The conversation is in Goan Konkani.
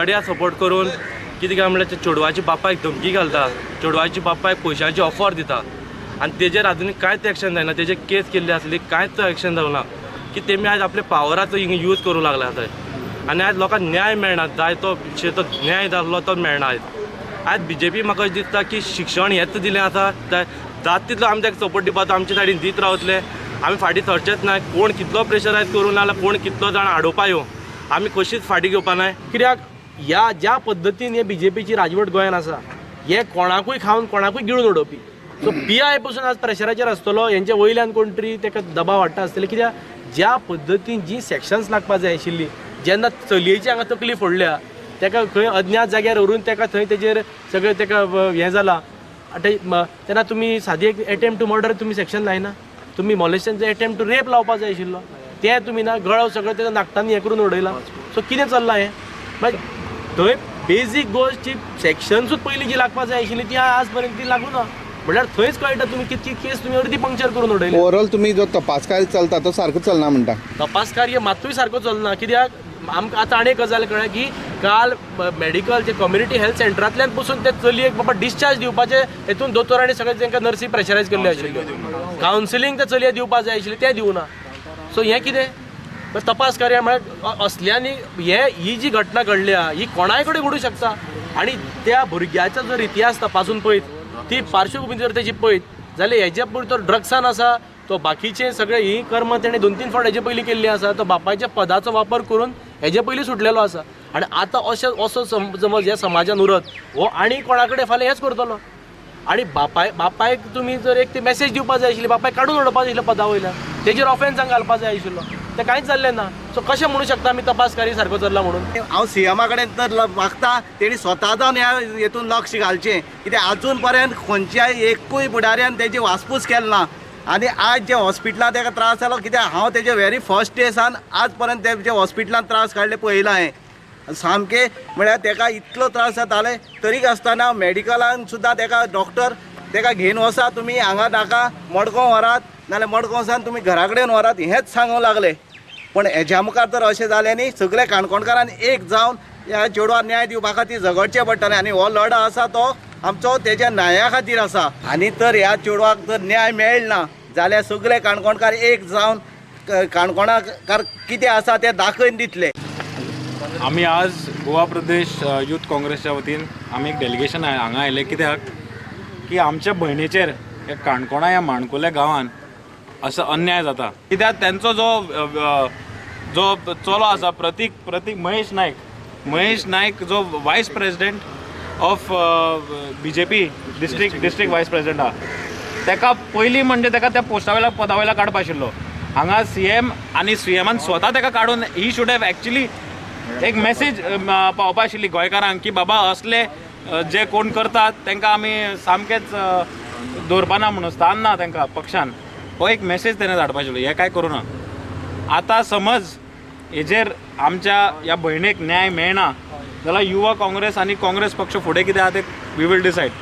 मिडिया सपोर्ट करून कितें काय म्हणल्यार चेडवाची बापायक धमकी घालता, चेडवाची बापायक पयशांची ऑफर दिता आनी तेजेर आजून कांयच एक्शन जायना. तेजेर केस केल्ली आसली कांयच एक्शन जावना ना की तेमी आयज आपल्या पावराचो यूज करूं लागला थंय आनी आयज लोकांक न्याय मेळना, जाय तो तो न्याय जाल्लो तो मेळना. आयज आयज बीजेपी म्हाका अशें दिसता की शिक्षण हेंच दिलें आसा, जात तितलो आमी ताका सपोर्ट दिवपाचो, आमचे सायडीन दीत रावतले, आमी फाटीं सरचेच ना. कोण कितलो प्रेशरायज करूं ना जाल्यार कोण कितलो जाण आडोवपा येवं, आमी कशीच फाटीं घेवपा नाय. कित्याक ह्या ज्या पद्दतीन हे बीजेपीची राजवट गोंयान आसा, हे कोणाकूय खावन कोणाकूय गिळून उडोवपी. सो पीआय पसून आज प्रेशराचेर आसतलो, हेंच्या वयल्यान कोण तरी ताका दबाव हाडटा आसतले. कित्याक ज्या पद्दतीन जी सेक्शन्स लागपा जाय आशिल्ली, जेन्ना चलयेची हांगा तकली फोडल्या, ताका खंय अज्ञात जाग्यार व्हरून ताका थंय तेजेर सगळें ताका हें जालां, तेन्ना तुमी सादी एक एटेम्प्ट टू मर्डर तुमी सेक्शन लायना, तुमी मॉलेस्टेशनचो एटेम्प्ट टू रेप लावपा जाय आशिल्लो, तें तुमी ना गळो सगळें तेका नाकटांनी हें करून उडयलां. सो कितें चल्लां हें? मागीर थंय बेजीक गोश्ट सेक्शन्सूच पयलीं जी लागपा जाय आशिल्ली ती आज पर्यंत ती लागूं ना, म्हणल्यार थंयच कळटा तुमी कितकी केस तुमी अर्दी पंक्चर करून उडयली. ओवरऑल तुमी जो तपास कार्य चलता तो सारको चलना म्हणटा? तपास कार्य मात्तूय सारको चलना. कित्याक आमकां आतां आनी एक गजाल कळ्ळ्या की काल मेडिकल जे कम्युनिटी हेल्थ सेंटरांतल्यान पसून ते चलयेक बाबा डिस्चार्ज दिवपाचे हेतून दोतोरांनी सगळे तांकां नर्सी प्रेशरायज केल्ल्यो आशिल्ल्यो, कावन्सिलींग त्या चलये दिवपा जाय आशिल्लें तें दिवना. सो हें कितें तपास कार्य म्हळ्यार असल्यांनी हे ही जी घटना घडल्या ही कोणाय कडेन घडूं शकता. आनी त्या भुरग्याचो जर इतिहास तपासून पळयत, ती पार्श्वभुमी जर तेजी पळयत जाल्यार हेजे पयलीं तो ड्रग्सान आसा, तो बाकीचे सगळे ही कर्म तेणें 2-3 फावट हेजे पयलीं केल्ली आसा, तो बापायच्या पदाचो वापर करून हेजे पयलीं सुटलेलो आसा. आनी आतां अशें असो समज ह्या समाजान उरत हो आनी कोणा कडेन फाल्यां हेंच करतलो. आनी बापायक तुमी जर एक ती मॅसेज दिवपा जाय आशिल्ली, बापायक काडून उडोवपा जाय आशिल्लो पदा वयल्यान, तेजेर ऑफेन्सांक घालपा जाय आशिल्लो, तें कांयच जाल्लें ना. सो कशें म्हणूं शकता आमी तपास कार्य सारको चल्ला म्हणून? हांव सीएमा कडेन तर मागता तेणी स्वता जावन ह्या हेतून लक्ष घालचें, कित्याक आजून पर्यंत खंयच्याय एकूय फुडाऱ्यान तेजी वासपूस केली ना. आनी आज जे हॉस्पिटलांत तेका त्रास जालो, कित्याक हांव तेजे व्हेरी फर्स्ट डे सान आज पर्यंत तेजे हॉस्पिटलांत त्रास काडले पळयला हांवें. सामके म्हळ्यार तेका इतलो त्रास जाताले तरी आसतना मेडिकलान सुद्दां तेका डॉक्टर तेका घेवन वचा, तुमी हांगा नाका मडगांव व्हरात, नाल्यार मडगांव सावन तुमी घरा कडेन व्हरात हेंच सांगूंक लागले. पण हेज्या मुखार तर अशें जालें न्ही, सगळे काणकोणकारान एक जावन ह्या चेडवाक न्याय दिवपा खातीर झगडचें पडटलें. आनी हो लढो आसा तो आमचो तेज्या न्याया खातीर आसा. आनी तर ह्या चेडवाक जर न्याय मेळना जाल्यार सगळे काणकोणकार एक जावन काणकोणकार कितें आसा तें दाखोवन दितले. आमी आज गोवा प्रदेश यूथ काँग्रेसच्या वतीन आमी एक डेलिगेशन हांगा आयले, कित्याक की आमच्या भयणीचेर ह्या काणकोणा ह्या माणकुल्या गांवान असो अन्याय जाता. कित्याक तेंचो जो जो चलो आसा प्रतीक महेश नायक जो vice president of BJP district vice president आहा, तेका पयलीं म्हणजे तेका त्या पोस्टा वयल्या पदा वयल्या काडपा आशिल्लो. हांगा सीएम आनी सीएमान स्वता तेका काडून he should have actually एक मॅसेज पावपा आशिल्ली गोंयकारांक की बाबा असले जे कोण करतात तांकां आमी सामकेंच दवरपाना म्हणून, स्थान ना तांकां पक्षान, हो एक मॅसेज तेणें धाडपा आशिल्लो. हें कांय करूं ना. आतां समज हेजेर आमच्या ह्या भयणीक न्याय मेळना जाल्यार युवा काँग्रेस आनी काँग्रेस पक्ष फुडें कितें आहा तें we will decide.